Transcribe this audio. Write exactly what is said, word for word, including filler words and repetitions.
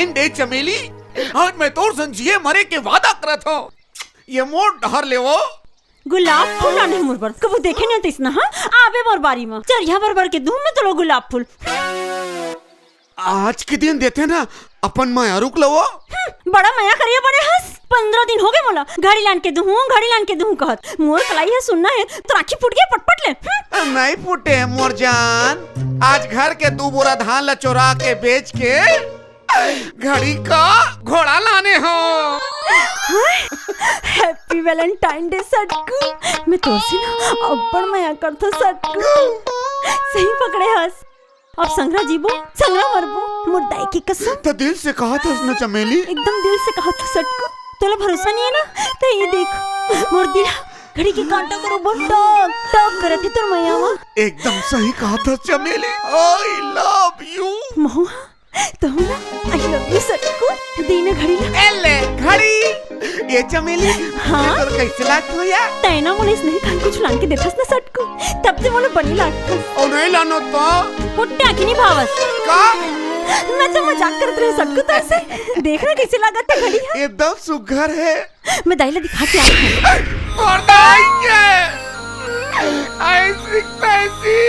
ए चमेली, आज मैं तोर संग जिए मरे के वादा करत हंव। ये मोर डहर ले वो। गुलाब फूल लाने मोर बर, कभू देखे नइ तइसना, हाँ? आबे मोर बारी म, चरिहा भर भर के दूहूं मैं तोला गुलाब फूल। आज के दिन देथे ना, अपन मया रुक लवो। हम्म, बड़ा मया करिया बने हस। पंद्रह दिन होगे मोला, घड़ी लान के दूहूं, घड़ी लान के दूहूं कहत। मोर कलाई ह सुन्ना हे, तोर आँखी फूट गे पटपट ले। हम्म। नइ फूटे मोर जान, आज घर के दू बोरा धान ला चोरा के बेच के घड़ी का घोड़ा लाने हंव। Happy Valentine Day सटकू। मैं तोर से ना अब्बड़ मया करथंव सटकू। सही पकड़े हस। अब संघरा जीबो, संघरा मरबो, मोर दाई के कसम। त दिल से कहत हस ना चमेली। एकदम दिल से कहत हंव सटकू। तोला भरोसा नइ हे ना? त ये देख, मोर दिल घड़ी के कांटा करो बम टक टक करत हे तोर मया म। एकदम सही कहत हस चमेली। I love you। महूं ह तहूं ला I love you सटकू। दे ना घड़ी ला। ए ले घड़ी। ए चमेली, हाँ? तोर कइसे लागत हे या? तैं ना मोला अइसने खान कुछ लान के देथस ना सटकू, तब ते मोला बने लागथस। अउ नइ लानों त? ओ टाकी नइ भावस। का? मैं तो मजाक करत रहेंव सटकू तोर से। देख ना कइसे लागत हे घड़ी ह। एकदम सुघर हे। मैं दाई ला दिखा के आथंव। मोर दाई के ऐसी तैसी।